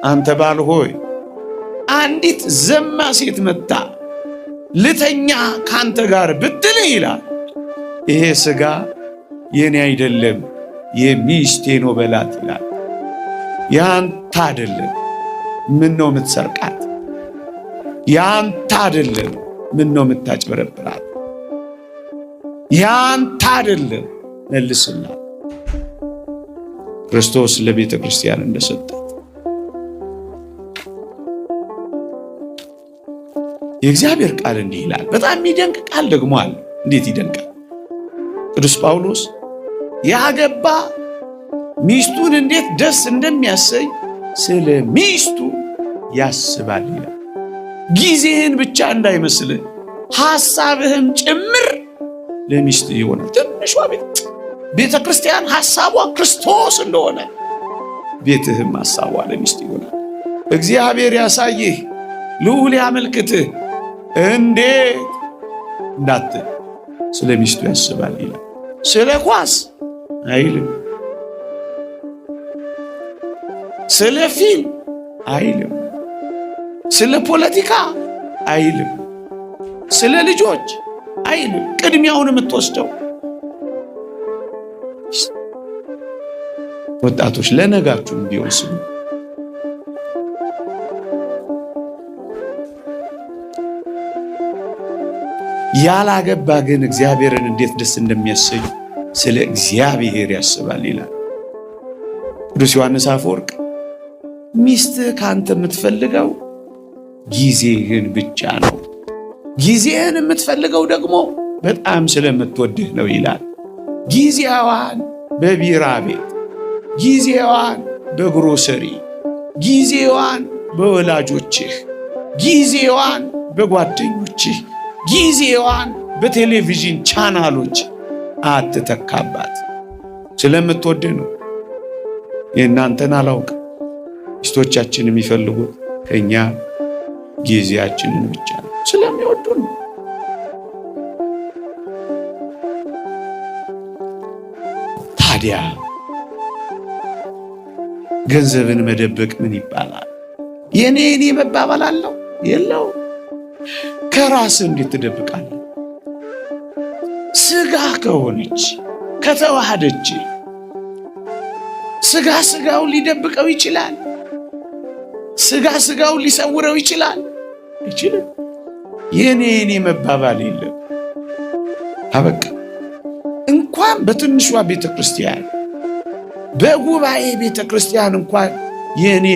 አንተ ባል ሆይ አንዲት ዘማ ሴት መጣ ልተኛ ካንተ ጋር ብትልህ ይላል፣ ይሄ ስጋ የኔ አይደለም የሚስቴ ነው በላት ይላል። ያንተ አይደለም፣ ምን ነው የምትሰርቃት? ያንተ አይደለም፣ ምን ነው የምታጭበረብራት? ያንተ አይደለም፣ መልስላት። ክርስቶስ ለቤተ ክርስቲያን እንደሰጣት የእግዚአብሔር ቃል እንዲህ ይላል። በጣም የሚደንቅ ቃል ደግሞ አለ። እንዴት ይደንቃል! ቅዱስ ጳውሎስ ያገባ ሚስቱን እንዴት ደስ እንደሚያሰኝ ስለ ሚስቱ ያስባል ይላል። ጊዜህን ብቻ እንዳይመስልህ ሐሳብህም ጭምር ለሚስት ይሆናል። ትንሿ ቤተ ክርስቲያን ሐሳቧ ክርስቶስ እንደሆነ ቤትህም ሐሳቧ ለሚስት ይሆናል። እግዚአብሔር ያሳይህ፣ ልዑል ያመልክትህ። እንዴት እንዳትል ስለ ሚስቱ ያስባል ይላል። ስለ ኳስ አይልም፣ ስለ ፊልም አይልም፣ ስለ ፖለቲካ አይልም፣ ስለ ልጆች አይልም። ቅድሚያውን የምትወስደው ወጣቶች ለነጋችሁም ቢሆን ስሉ ያላገባ ግን እግዚአብሔርን እንዴት ደስ እንደሚያሰኝ ስለ እግዚአብሔር ያስባል ይላል ቅዱስ ዮሐንስ አፈወርቅ። ሚስትህ ከአንተ የምትፈልገው ጊዜህን ብቻ ነው። ጊዜህን የምትፈልገው ደግሞ በጣም ስለምትወድህ ነው ይላል። ጊዜዋን በቢራ ቤት፣ ጊዜዋን በግሮሰሪ፣ ጊዜዋን በወላጆችህ፣ ጊዜዋን በጓደኞችህ፣ ጊዜዋን በቴሌቪዥን ቻናሎች አትተካባት። ስለምትወድህ ነው። የእናንተን አላውቅም። ሚስቶቻችን የሚፈልጉት ከእኛ ጊዜያችንን ብቻ ነው፣ ስለሚወዱ ነው። ታዲያ ገንዘብን መደበቅ ምን ይባላል? የኔ የኔ መባባል አለው የለው? ከራስ እንዴት ትደብቃለህ? ስጋ ከሆነች ከተዋሃደች ስጋ ስጋውን ሊደብቀው ይችላል። ስጋ ስጋውን ሊሰውረው ይችላል። አይችልም። የኔ የኔ መባባል የለም። አበቃ። እንኳን በትንሿ ቤተ ክርስቲያን በጉባኤ ቤተ ክርስቲያን እንኳን የኔ